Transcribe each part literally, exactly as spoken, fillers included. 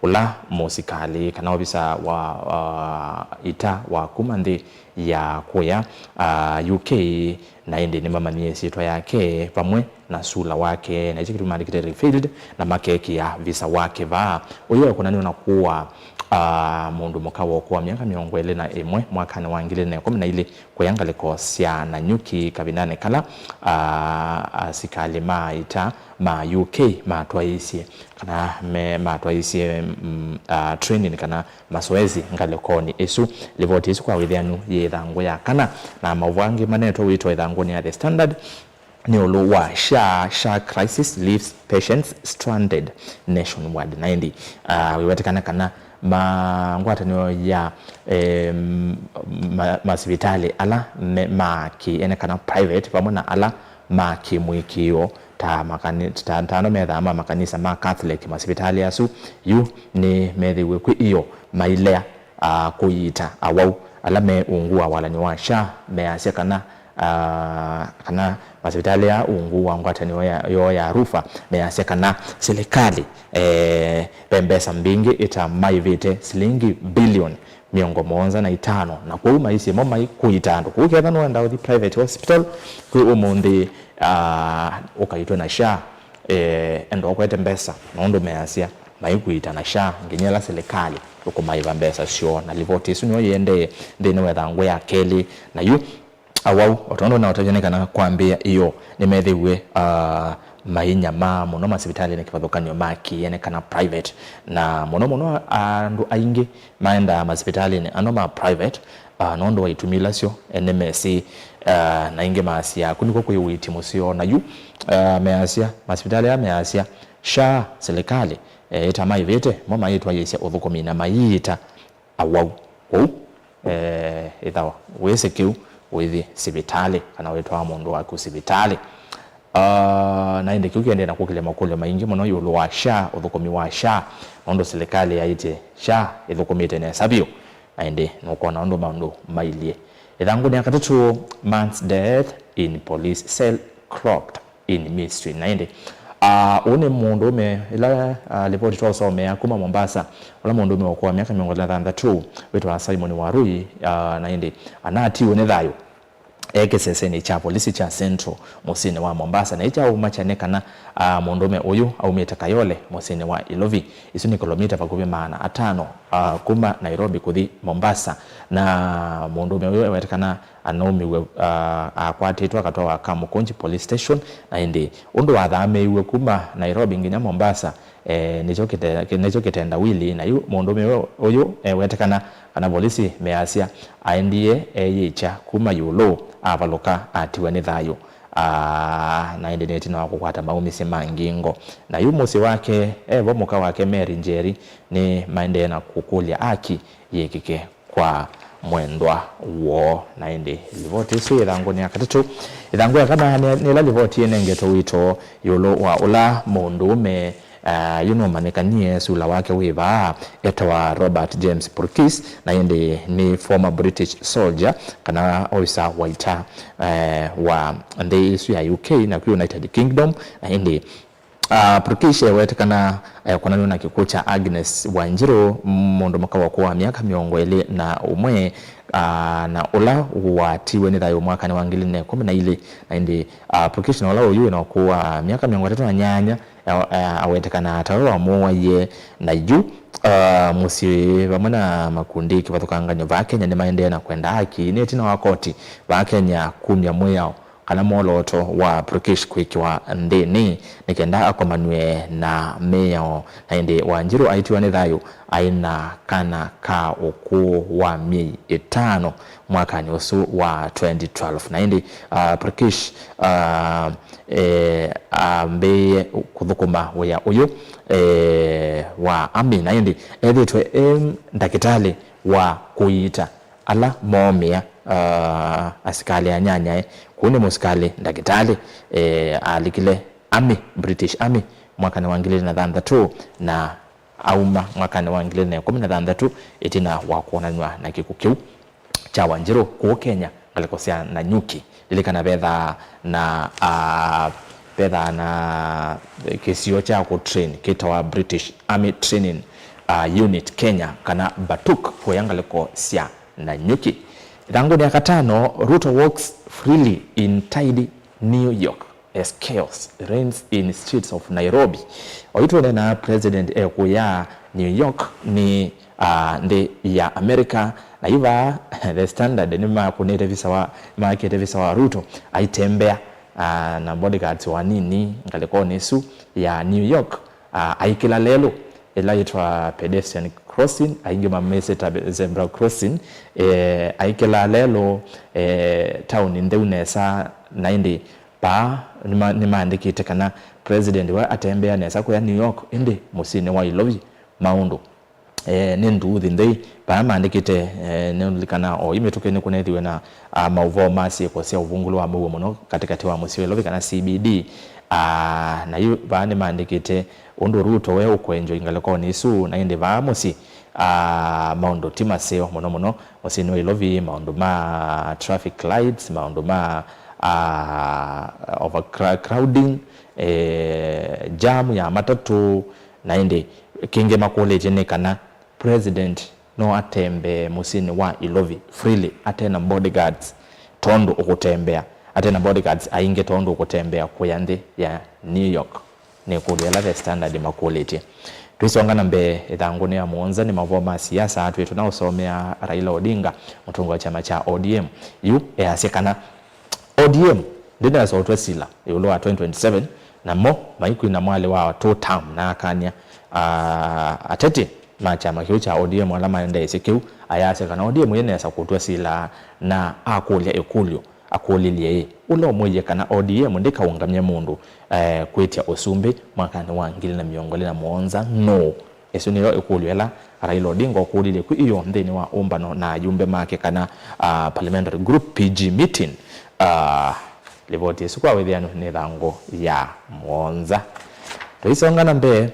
Ũla mũsikalĩ kana ovisa wa, uh, ita wa kuma nthĩ ya kũya, uh, U K, na ĩndĩ nĩmamanyie ĩsyĩtwa yake vamwe na sula wake, na ĩkyo kĩtumi maandĩkĩte revealed, na makekĩa visa wake vaa. Ũyũ ekũnanĩwa na kũa, uh, mũndũ mũka wa ũkũũ wa myaka mĩongo ĩlĩ na ĩmwe mwakanĩ wa ngili na ĩkũmi na ilĩ kũya ngalĩko sya Nanyuki kavindanĩ kala, uh, asikalĩ ma ita ma U K matwaisye kana me matwaisye, mm, uh, training kana masoesi ngalĩkonĩ ĩsu. Livoti ĩsu kwa wĩthĩanu yĩ ĩthangũ ya kana, na maũvoo angĩ manetwe wĩto ĩthangũnĩ ya The Standard nĩ ũlũ wa SHA, SHA crisis leaves patients stranded nationwide. Na ĩndĩ, uh, wĩwetekana kana ma ngwatanĩo ya, em, ma, masivitalĩ ala me, ma kĩ ene kana private vamwe na ala ma kĩmũĩkĩĩo ta makani-, ta, ta andũ methaa ma makanisa ma Catholic, masivitalĩ asu yu nĩmethĩiwe kwĩ io mailea, a, kũiita awau ala me ungu wa walany'o wa SHA, measya kana, a, kana masivitalĩ aa ungu wa ngwatanĩo ya, yoo ya RUFA, measya kana silikalĩ, e, ve mbesa mbingĩ ita maĩvĩte silingi bilioni mĩongo mũonza na itano, na kwoou maisye mo maikũita andũ kũu. Ketha nũenda ũthi private hospital kwĩ ũmũnthĩ, ah, ũkaitwe na SHA, eh, enda ũkwete mbesa, na ũndũ measya maikũita na SHA nginya ĩla silikalĩ ĩkũmaĩva mbesa syoo. Na livoti ĩsu nĩyo yĩendee nthĩnĩ wa ĩthangũ ya kelĩ, na yu awau, o tondũ naũtavya nĩ kana kwambĩĩa ĩyo, nĩmethĩiwe, ah, mainyamaa mũno masivitalĩnĩ kĩvathũkany'o ma kĩene kana private, na mũno mũno andũ aingĩ maendaa masivitalĩnĩ ano ma private, ah, nũndũ wa itumi ila syo ene mesĩ, ah, na ingĩ maasya kũ nĩkw'o kwĩ ũiiti mũseo. Na yu, ah, measya, masivitalĩ aa measya SHA, silikalĩ, eh, ĩtamaĩvĩte, mo maitwaĩĩsya ũthũkũmi na maiita awau. Kwoou, eh, ĩthawa wĩsĩ kĩu ũithi sivitalĩ kana wĩtwaa mũndũ waku sivitalĩ. Ah, na ĩndĩ kĩu kĩendee na kũkĩlya makũlyo maingĩ mũno ĩũlũ wa SHA, ũthũkũmi wa SHA, nũndũ silikalĩ yaĩtye SHA ĩthũkũmĩte nesa vyũ, na ĩndĩ nũkwona ũndũ maũndũ mailyĩ. Ĩthangũnĩ ya katatũ, man's death in police cell clocked in mystery. Na ĩndĩ, ah, ũũ nĩ mũndũũme, ĩla, ah, livoti twaũsomea kuma Mombasa, ũla mũndũũme wa ũkũũ wa myaka mĩongo ĩlĩ na thanthatũ wĩtawa Simon Warui, ah, na ĩndĩ anatiiwe nĩ thayũ e kĩsesenĩ kya volisi kya Central mũsyĩnĩ wa Mombasa, na ĩkyaũmakya nĩ kana, ah, mũndũũme ũyũ aumĩte Kayole mũsyĩnĩ wa Ilovi. Isu nĩ kilomita vakuvĩ maana atano, ah, kuma Nairobi kũthi Mombasa, na mũndũũme ũyũ ewetekana anaumiw'e, ah, akwatĩtwe akatwawa Kamũkũnji Police Station, na ĩndĩ ũndũ wathamĩiw'e kuma Nairobi nginya Mombasa, eh, nĩkyo kĩte-, nĩkyo kĩtendawili. Na yu mũndũũme ũyũ, ũyũ ewetekana kana volisi measya aendie eyĩkya kuma ĩũlũ, avalũka atiwa nĩ thayũ. Ah, na ĩndĩ nĩ ĩtina wa kũkwata maũmĩsye ma ngingo. Na yu mũsyĩ wake, evo mũka wake Mary Njeri, nĩ maendee na kũkũlya aki yĩkĩke kwa mwendwa woo. Na ĩndĩ livoti ĩsu ĩthangũnĩ ya katatũ. Ĩthangũ ya kana nĩ, nĩ ĩla livoti ĩnengetwe wĩto ĩũlũ wa ũla mũndũũme, ah, yu nũmanyĩkanie sula wake wĩ vaa, etawa Robert James Purkis, na ĩndĩ nĩ former British soldier kana officer wa ita, eh, wa nthĩ ĩsu ya U K na kwĩ United Kingdom, na ĩndĩ Ah, Purkis ewetekana, eh, kwonanw'a na kĩkw'ũ kya Agnes Wanjirũ, mũndũ mũka wa ũkũũ wa myaka mĩongo ĩlĩ na ũmwe, ah, na ũla watiwe nĩ thayũ mwakanĩ wa ngili na ĩkũmi na ilĩ. Na ĩndĩ, ah, Purkis na ũla ũyu wĩna ũkũũ wa myaka mĩongo ĩtatũ na nyanya, eh, eh, awetekana ta ũla wamũaie. Na yu, ah, mũsyĩ vamwe na makundi kĩvathũkangany'o vaa Kenya nĩmaendee na kwenda haki. Nĩ ĩtina wa koti vaa Kenya kumya mwĩao kana mwolooto wa Purkis kwĩkĩwa nthĩnĩ nĩ kenda akomanw'e na mĩao. Na ĩndĩ Wanjirũ aitiwa nĩ thayũ aĩ na kana ka ũkũũ wa myei ĩtano mwakanĩ ũsu wa twenty twelve. Na ĩndĩ, ah, Purkis, ah, eh, ambĩĩe kũthũkũma wĩa ũyũ, eh, wa army, na ĩndĩ ethĩĩtwe e ndakĩtalĩ wa kũiita ala moomĩa, ah, asikalĩ anyanyae. Kũu nĩ mũsikalĩ ndakĩtalĩ, eh, alikile army, British Army, mwakanĩ wa ngili ilĩ na thanthatũ, na auma mwakanĩ wa ngili ilĩ na ĩkũmi na thanthatũ ĩtina wa kwonanw'a na kĩkw'ũ kĩu kya Wanjirũ kũu Kenya, ngalĩko sya Nanyuki. Lilikana vethaa na, ah, vethaa na kĩsio kya kũtrain kĩtawa British Army Training, uh, Unit Kenya, kana BATUK, kũya ngalĩko sya Nanyuki. Ĩthangũnĩ ya katano, Ruto walks freely in tidy New York as chaos reigns in streets of Nairobi. Oyu tũneenaa President ekũya New York nĩ, ah, nthĩ ya America, na yu vaa The Standard nĩmakũnĩte visa wa, makĩte visa wa Ruto aitembea, ah, na bodyguards wanini ngalĩkonĩ ĩsu ya New York, ah, aikĩla lelũ ĩla yĩtwa pedestrian crossing, aingĩ mamĩsĩ ta zebra crossing, eh, aikĩla lelũ, eh, taoni ntheu nesa, na ĩndĩ vaa nĩma-, nĩmaandĩkĩte kana President we atembea nesa kũya New York, ĩndĩ mũsyĩnĩ wa Ilovi maũndũ, eh, nĩ nduuthi nthei. Vaa maandĩkĩte, eh, nĩũlilikana o yu mĩtũkĩ nĩkũneethiwe na, ah, maũvoo ma syĩko sya ũvungũlo wa mũuo mũno katĩkatĩ wa mũsyĩ wa Ilovi, kana C B D. Ah, na yu vaa nĩmaandĩkĩte ũndũ Ruto we ũkwenjwa ngalĩkonĩ ĩsu, na ĩndĩ vaa mũsyĩ, ah, maũndũ ti maseo mũno mũno. Mũsyĩnĩ wa Ilovi, maũndũ ma traffic lights, maũndũ ma, ah, overcrowding, eh, jam ya matatũ, na ĩndĩ kĩngĩ makũlĩtye nĩ kana President no atembee mũsyĩnĩ wa Ilovi freely ate na bodyguards tondũ ũkũtembea, ate na bodyguards aingĩ tondũ ũkũtembea kũya nthĩ ya New York. Nĩ ĩkũlyo ĩla The Standard makũlĩtye. Tũisonga na mbee, ĩthangũnĩ ya mũonza nĩ maũvoo ma siasa twĩtũ na ũsomea Raila Odinga, mũtongoi wa kyama kya O D M. Yu easya kana O D M ndĩnesa ũtw'a sila ĩũlũ wa twenty twenty-seven, namo maikwina mwalĩ wa two term na akany'a, ah, ateti ma kyama kĩu kya O D M ala maendeesye kĩu, ayasya kana O D M yĩnesa kũtw'a sila na akũlya ĩkũlyo. Akũlilye ĩ, ũla ũmwĩie kana O D M ndĩkaũngamye mũndũ, eh, kwĩtya ũsumbĩ mwakanĩ wa ngili na mĩongo ĩlĩ na mũonza nũũ? Ĩsu nĩyo ĩkũlyo ĩla Raila Odinga ũkũlilye kwĩ ĩyo nthĩnĩ wa ũmbano na ayumbe make kana, ah, parliamentary group P G meeting. Ah, livoti ĩsu kwa wĩthĩanu nĩ ĩthangũ ya mũonza. Tũisonga na mbee,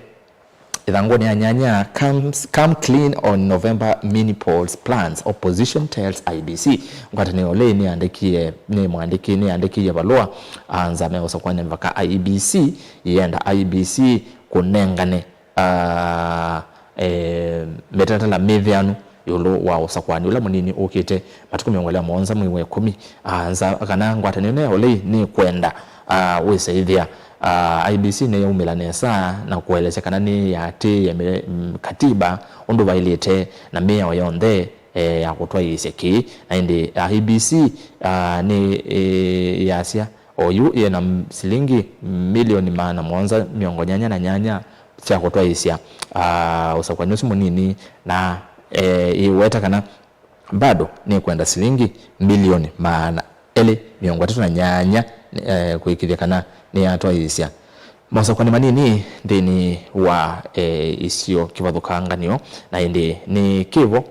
ĩthangũnĩ ya nyanya, comes, come clean on November mini polls plans, opposition tells I E B C. Ngwatanĩo lĩĩ nĩyandĩkie, nĩ mwandĩki, nĩyandĩkĩie valũa anza meũsakũanĩa mavaka I E B C, yĩenda I E B C kũnengane, ah, eh, mĩtalatala mĩvĩanu ĩũlũ wa ũsakũani ũla mũnini ũkĩte matukũ mĩongo ĩlĩ na mũonza mwei wa ĩkũmi. Ah, nza-, kana ngwatanĩo ĩno ya ũlei nĩkwenda, ah, wĩsaĩthya, ah, I E B C nĩyaumĩla nesa na kũelesya kana nĩyatĩĩe mĩ-, m-, katiba ũndũ vaĩlĩte na mĩao yonthe, eh, ya kũtwaĩĩsya kĩĩ. Na ĩndĩ, ah, I E B C, ah, nĩ, eh, yasya oyu yĩna m-, silingi milioni maana mũonza mĩongo nyanya na nyanya sya kũtwaĩĩsya, ah, ũsakũani ũsu mũnini, na, eh, ĩweta kana bado nĩkwenda silingi milioni maana elĩ mĩongo ĩtatũ na nyanya, eh, kũĩkĩĩthya kana nĩyatwaĩĩsya mosakũani manini nthĩnĩ wa, eh, isio kĩvathũkanganyo, na ĩndĩ nĩ kĩvo,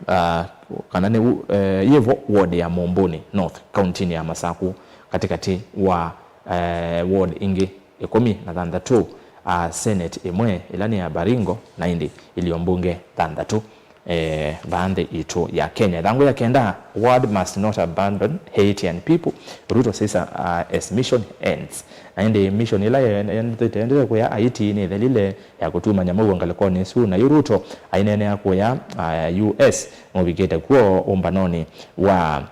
ah, kana nĩ, eh, yĩvo ward ya Mũmbũnĩ North, kauntinĩ ya Masaku, katĩkatĩ wa, eh, ward ingĩ ĩkũmi na thanthatũ, ah, senate ĩmwe ĩla nĩ ya Baringo, na ĩndĩ ilio mbunge thanthatũ, eh, vaa nthĩ itũ ya Kenya. Ĩthangũ ya kenda, world must not abandon Haitian people, Ruto says, uh, as mission ends. Na ĩndĩ mission ĩla ye-, ye-, ĩendete kũya Haiti nĩthelile ya kũtumany'a mũuo ngalĩkonĩ ĩsu, na yu Ruto aineenea kũya, uh, U S, nũvikĩte kw'o ũmbanonĩ wa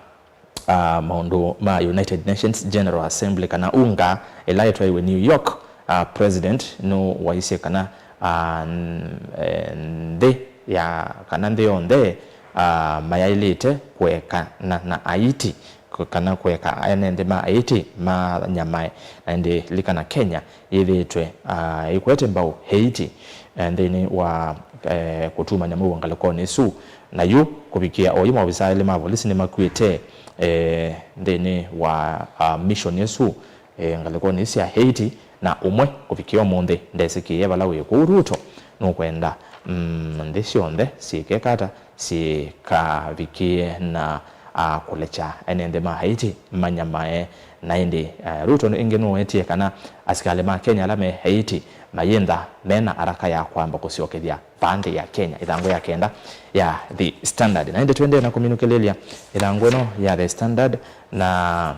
ah, maũndũ ma United Nations General Assembly, kana UNGA, ĩla ĩtwaiwe New York, ah, President nũwaisye kana, ah, n-, eh, nthĩ ya, kana nthĩ yonthe, ah, mayaĩlĩte kũekana na Haiti, kũ-, kana kũeka ene nthĩ ma Haiti manyamae. Na ĩndĩ lilikana Kenya yĩthĩĩtwe, ah, ĩkwete mbau Haiti, eh, nthĩnĩ wa, eh, kũtumany'a mũuo ngalĩkonĩ ĩsu. Na yu kũvikĩa oyu, maovisaa elĩ ma volisi nĩmakuĩte, eh, nthĩnĩ wa, ah, mission ĩsu, eh, ngalĩkonĩ sya Haiti, na ũmwe kũvikĩa ũmũnthĩ ndesĩkĩĩe vala wĩ kũu. Ruto nũkwenda, mm, nthĩ syonthe syĩkeka ata, syĩkavikĩe na, ah, kũlekya ene nthĩ ma Haiti manyamae. Na ĩndĩ, ah, Ruto ĩngĩ nũwetie kana asikalĩ ma Kenya ala me Haiti mayĩntha mena araka ya kwamba kũsyokethya vaa nthĩ ya Kenya. Ĩthangũ ya kenda ya The Standard. Na ĩndĩ tũendee na kũminũkĩlĩlya ĩthangũ ĩno ya The Standard na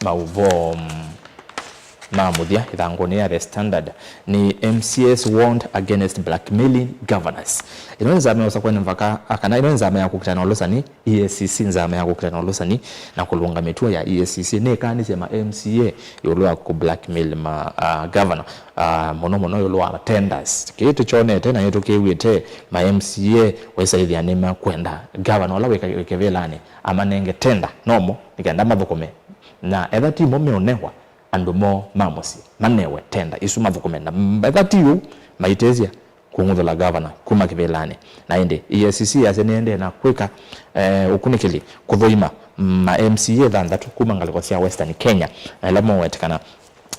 maũvoo, mm, ma mũthya ĩthangũnĩ ya The Standard nĩ M C As warned against blackmailing governors. Ĩno nĩ nzama ya ũsakũani mvaka, a, kana ĩno nĩ nzama ya kũkita na ũlũsani, E A C C nzama ya kũkita na ũlũsani na kũlũnga mĩtuo ya E A C C nĩkaanĩsye ma M C A ĩũlũ wa kũ blackmail ma, a, governor, a, mũno mũno ĩũlũ wa tenders. Kĩĩ tũkyonete na nĩtũkĩw'ĩte ma M C A wĩsaĩthya nĩmakwenda governor ũla wĩ ka-, wĩ kĩvĩlanĩ amanenge tender nomo nĩ kenda mathũkũme, na etha ti mo meũnewa andũ moo ma mũsyĩ manewe tenda isu mathũkũme, na m-, etha ti ũu maitĩsya kũng'uthũla gavana kuma kĩvĩlanĩ. Na ĩndĩ E A C C yasya nĩendee na kwĩka, eh, ũkunĩkĩli kũthũima ma M C A thanthatũ kuma ngalĩko sya Western Kenya, na ĩla mowetekana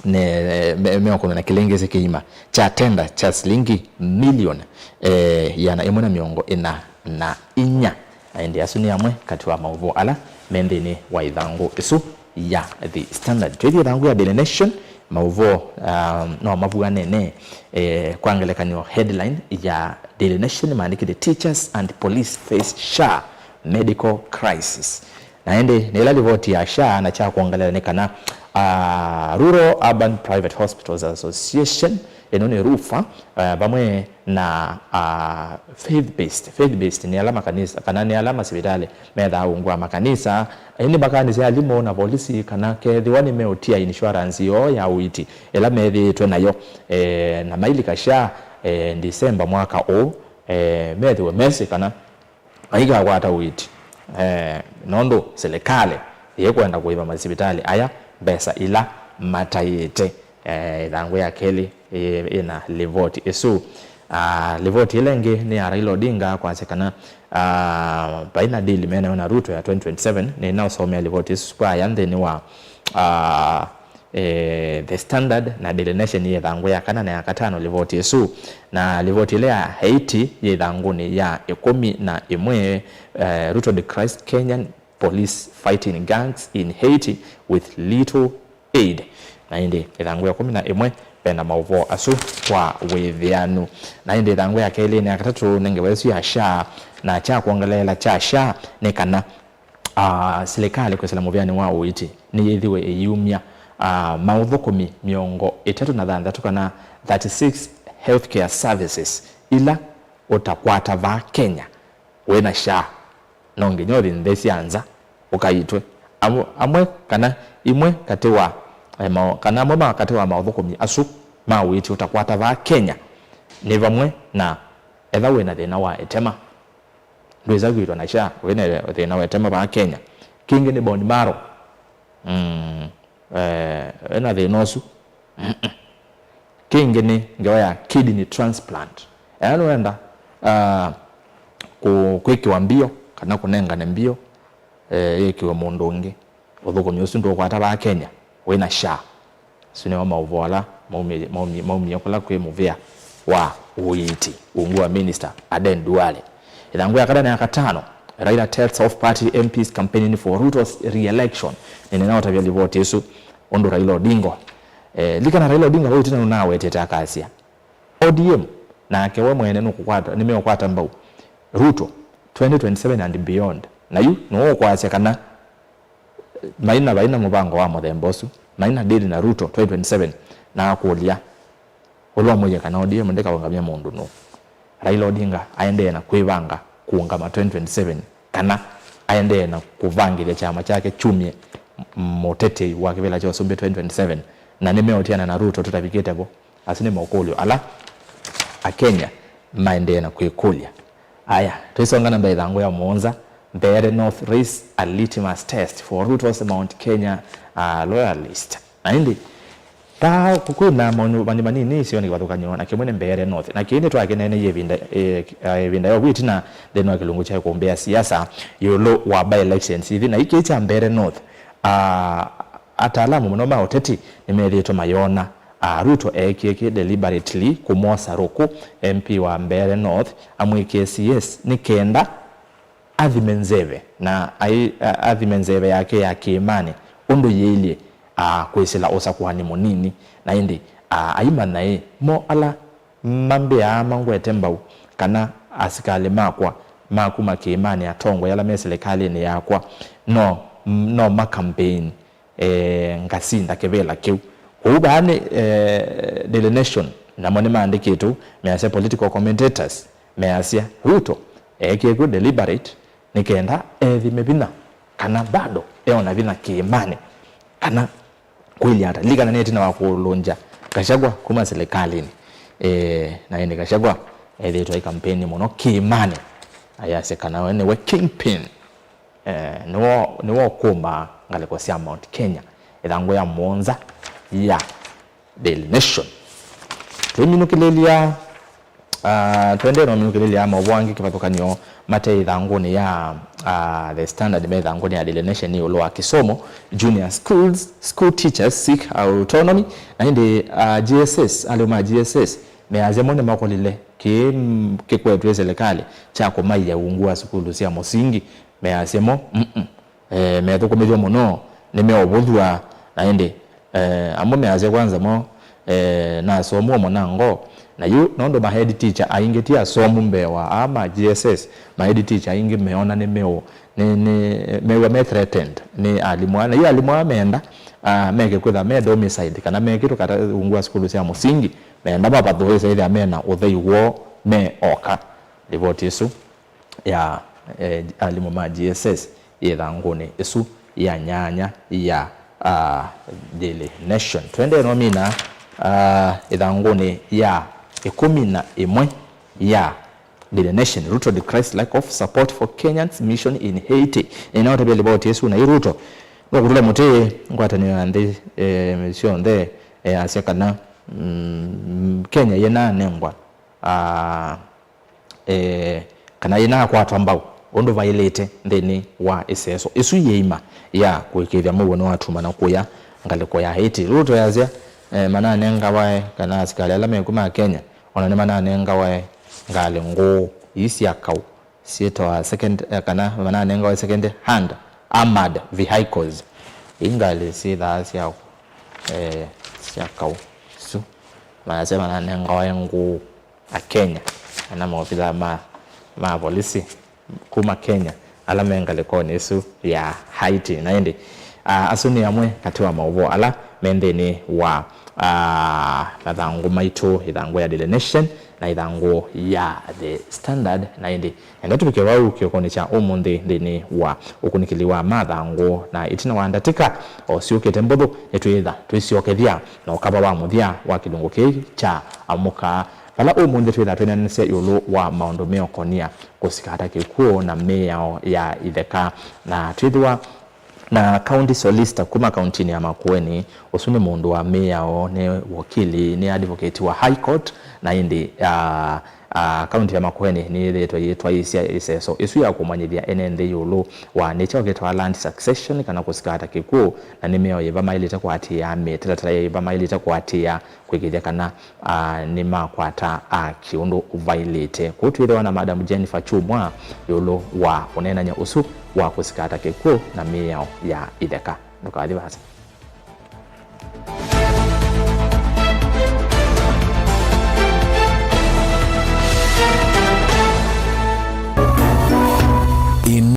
ne-, me-, meũkũna na kĩlĩngĩsĩ kĩima kya tenda kya silingi milioni, eh, ĩana ĩmwe na mĩongo ĩna na inya. Na ĩndĩ asu nĩ amwe katĩ wa maũvoo ala me nthĩnĩ wa ĩthangũ ĩsu ya The Standard. Twĩthie ĩthangũ ya Daily Nation, maũvoo, um, no mavuanene, eh, kwa ngelekany'o headline ya Daily Nation maandĩkĩte, "Teachers and police face SHA medical crisis." Na ĩndĩ nĩ ĩla livoti ya SHA, na kya kwongelela nĩ kana, ah, Rural Urban Private Hospitals Association, ĩno nĩ RUPHA, eh, vamwe na, ah, faith based. Faith based nĩ ala makanisa, kana nĩ ala masivitalĩ methaa ungu wa makanisa, ĩndĩ makaanĩsya alimũ na volisi kana kethĩwa nĩmeũtia insurance yoo ya ũiiti ĩla methĩĩtwe nayo, eh, na mailika SHA, eh, December mwaka ũũ, eh, methĩwe mesĩ kana maikakwata ũiiti, eh, nũndũ silikalĩ yĩkwenda kũĩva masivitalĩ aya mbesa ila mataĩĩte. Eh, ĩthangũ ya kelĩ ĩ-, ĩna livoti ĩsu. Ah, livoti ĩla ĩngĩ nĩ ya Raila Odinga kwasya kana, ah, vai na deal menayo na Ruto ya twenty twenty-seven. Nĩnaũsomea livoti ĩsu kwa aya nthĩnĩ wa, ah, eh, The Standard na Daily Nation yĩ ĩthangũ ya kana na ya katano livoti ĩsu. Na livoti ĩla ya Haiti yĩ ĩthangũnĩ ya ĩkũmi na ĩmwe, eh, Ruto decries Kenyan police fighting gangs in Haiti with little aid. Na ĩndĩ ĩthangũ ya ĩkũmi na ĩmwe vena maũvoo asu kwa wĩthĩanu. Na ĩndĩ ĩthangũ ya kelĩ na ya katatũ nĩ ngewa ĩsu ya SHA, na kya kwongeleela kya SHA nĩ kana, ah, silikalĩ kwĩsĩla mũvĩanĩ wa ũiiti nĩyĩthiwe ĩyumya, ah, maũthũkũmi mĩongo ĩtatũ na thanthatũ kana thirty-six healthcare services ila ũtakwata vaa Kenya wĩ na SHA. No nginya ũthi nthĩ sya nza ũkaitwe. Amwe, amwe kana imwe katĩ wa, eh, mao-, kana amwe ma katĩ wa maũthũkũmi asu ma ũiiti ũtakwata vaa Kenya nĩ vamwe na etha wĩ na thĩna wa ĩtema. Ndwĩsa kwĩtwa na SHA wĩ na thĩna wa ĩtema vaa Kenya. Kĩngĩ nĩ bone marrow. Mm, eh, wĩ na thĩna ũsu. Mm-mm. Kĩngĩ nĩ ngewa ya kidney transplant. Ela nĩwenda, ah, kũ-, kwĩkĩwa mbio kana kũnengane mbio, eh, yĩkĩwe mũndũ ũngĩ. Ũthũkũmi ũsu ndũkwata vaa Kenya, wĩ na SHA. Asu nĩmo maũvoo ala maumie, maumie, maumie kũla kwĩ mũvĩa wa ũiiti ungu wa Minister Aden Duale. Ĩthangũ ya kana na ya katano, Raila tells off party M Ps campaigning for Ruto's re-election. Nĩnĩnaũtavya livoti ĩsu ũndũ Raila Odinga. Eh, likana Raila Odinga vau tene nũnawetete akasya, O D M nake we mwene nũkũkwata, nĩmeũkwata mbau Ruto twenty twenty-seven and beyond. Na yu nũũ ũkwasya kana maina, vai na mũvango wa mũthemba ũsu, maina deal na Ruto twenty twenty-seven, na akũlya, ũla ũmwĩie kana O D M ndĩkaũngamya mũndũ nũũ? Raila Odinga aendee na kwĩvanga kũũngama twenty twenty-seven, kana aendee na kũvangĩthya kyama kyake kyumye m-, mũtetei wa kĩvĩla kya ũsumbĩ twenty twenty-seven, na nĩmeũtiana na Ruto tũtavikĩte vo? Asu nĩ makũlyo ala Akenya maendee na kwĩkũlya. Aya, tũisonga na mbee, ĩthangũ ya mũonza, Mbeere North raise a litmus test for Ruto's Mount Kenya, uh, loyalist. Na ĩndĩ, ta kwĩna maũndũ manini manini sio nĩ kĩvathũkany'o, na kĩmwe nĩ Mbeere North. Na kĩĩ nĩtwakineeneie ĩvinda, eh, eh, ĩvinda ya ũvu ĩtina nthĩnĩ wa kĩlungu kya kũmbĩa siasa ĩũlũ wa by-elections ithi. Na ĩkĩ kya Mbeere North, ah, ataalamu mũno ma ũteti nĩmethĩĩtwe mayona, ah, Ruto eekie kĩ deliberately kũmwosa rũkũ M P wa Mbeere North amwĩkĩe C S nĩ kenda athime nzeve na ai-, a-, athime nzeve yake ya kĩĩmanĩ ũndũ yĩilyĩ, a, kwĩsĩla ũsakũani mũnini. Na ĩndĩ, a, aima naĩ mo ala mambĩaa mangwete mbau kana asikalĩ makwa ma kuma kĩĩmanĩ, atongoi ala me silikalĩnĩ yakwa, no, no ma campaign, e, ngasinda kĩvĩla kĩu. Kwoou vaa nĩ, eh, Daily Nation, namo nĩmaandĩkĩte ũu, measya political commentators, measya Ruto eekie kwĩ deliberate nĩ kenda ethime vinya, kana bado eona vinya kĩĩmanĩ, kana kũilya ata. Lilikana nĩ ĩtina wa kũlũngya Gachagua kuma silikalĩnĩ. Eh, na ĩndĩ Gachagua ethĩĩtwe aikampeni mũno kĩĩmanĩ, ayasya kana we nĩwe kingpin. Eh, nĩwe, nĩwe ũkũmbaa ngalĩko sya Mount Kenya, ĩthangũ ya mũonza ya Daily Nation. Twĩminũkĩlĩlya, ah, tũendee na ũminũkĩlĩlya maũvoo angĩ kĩvathũkany'o mate ĩthangũnĩ ya, ah, The Standard, me ĩthangũnĩ ya Daily Nation ĩũlũ wa kĩsomo, junior schools, school teachers seek autonomy, na ĩndĩ, ah, G S S, alimũ ma G S S measya mo nĩmakolile kĩĩ, mm, kĩkwetwe silikalĩ kya kũmaia ungu wa sukulu sya mũsingi, measya mo, mm-mm. Eh, methũkũmĩthw'a mũno nĩ meũvũthw'a, na ĩndĩ, eh, amwe measya kwanza mo, eh, nasomu o mũnango. Na yu nũndũ ma head teacher aingĩ ti asomu mbee wa aa ma G S S, ma head teacher aingĩ meona nĩ meũ, nĩ, nĩ, mew'a me threatened nĩ alimũ aa. Na yu alimũ aa meenda, ah, meke kwĩtha me domiciled kana mekĩtwe kata ungu wa sukulu sya mũsingi, meenda mavathũĩse ĩthĩa mena ũthei woo me oka. Livoti ĩsu ya, eh, alimũ ma G S S yĩ ĩthangũnĩ ĩsu ya nyanya ya, ah, Daily Nation. Tũendee no mina, ah, ĩthangũnĩ ya ĩkũmi na ĩmwe ya Daily Nation, Ruto decries lack of support for Kenyans mission in Haiti. Nĩnaũtavya livoti ĩsu, na yu Ruto nũkũtũla mũtĩ ngwatanĩo ya nthĩ, eh, syonthe, eh, asya kana, mm, Kenya yĩnanengwa, ah, eh, kana yĩnakwatwa mbau ũndũ vaĩlĩte nthĩnĩ wa ĩseso ĩsu yĩima ya kũĩkĩĩthya mũuo nĩwatuma na kũya ngalĩko ya Haiti. Ruto easya, eh, mananengawae kana asikalĩ ala mekw'o ma Kenya ona nĩmananengawae ngalĩ ngũũ ii sya kaũ syĩtawa second, eh, kana mananengawae second hand armored vehicles. Ii ngalĩ syĩthaa sya, eh, sya kaũ isu manasya mananengawae ngũũ Akenya, kana maofisa ma, ma volisi kuma Kenya ala me ngalĩkonĩ ĩsu ya Haiti. Na ĩndĩ, ah, asu nĩ amwe katĩ wa maũvoo ala me nthĩnĩ wa, ah, mathangũ maitũ, ĩthangũ ya Daily Nation na ĩthangũ ya The Standard. Na ĩndĩ, enda tũvike vau kĩokonĩ kya ũmũnthĩ nthĩnĩ wa ũkunĩkĩli wa mathangũ, na ĩtina wa ndatĩka o syũkĩte mbũthũ, nĩtwĩtha twĩsyokethya na ũkava wa mũthya wa kĩlungu kĩĩ kya Amũka. Vala ũmũnthĩ twĩtha twĩneenanĩsya ĩũlũ wa maũndũ meũkonia kũsikata kĩkw'ũ na mĩao ya itheka, na twĩthĩwa na county solicitor kuma kauntinĩ ya Makueni, ũsu nĩ mũndũ wa mĩao, nĩ wokili, nĩ advocate wa High Court, na ĩndĩ, ah, ah, kaunti ya Makueni nĩyĩthĩĩtwe yĩtwaĩĩsya ĩseso ĩsu ya kũmanyĩthya ene nthĩ ĩũlũ wa nĩ kyaũ kĩtawa land succession kana kũsikata kĩkw'ũ, na nĩ mĩao yĩva maĩlĩte kũatĩĩa, mĩtalatala yĩva maĩlĩte kũatĩĩa kwĩkĩĩthya kana, ah, nĩmakwata aki ũndũ ũvaĩlĩte. Kũu twĩthĩwa na Madam Jennifer Chumwa ĩũlũ wa ũneenany'a ũsu wa kũsikata kĩkw'ũ na mĩao ya itheka. Ndũkathi vaasa.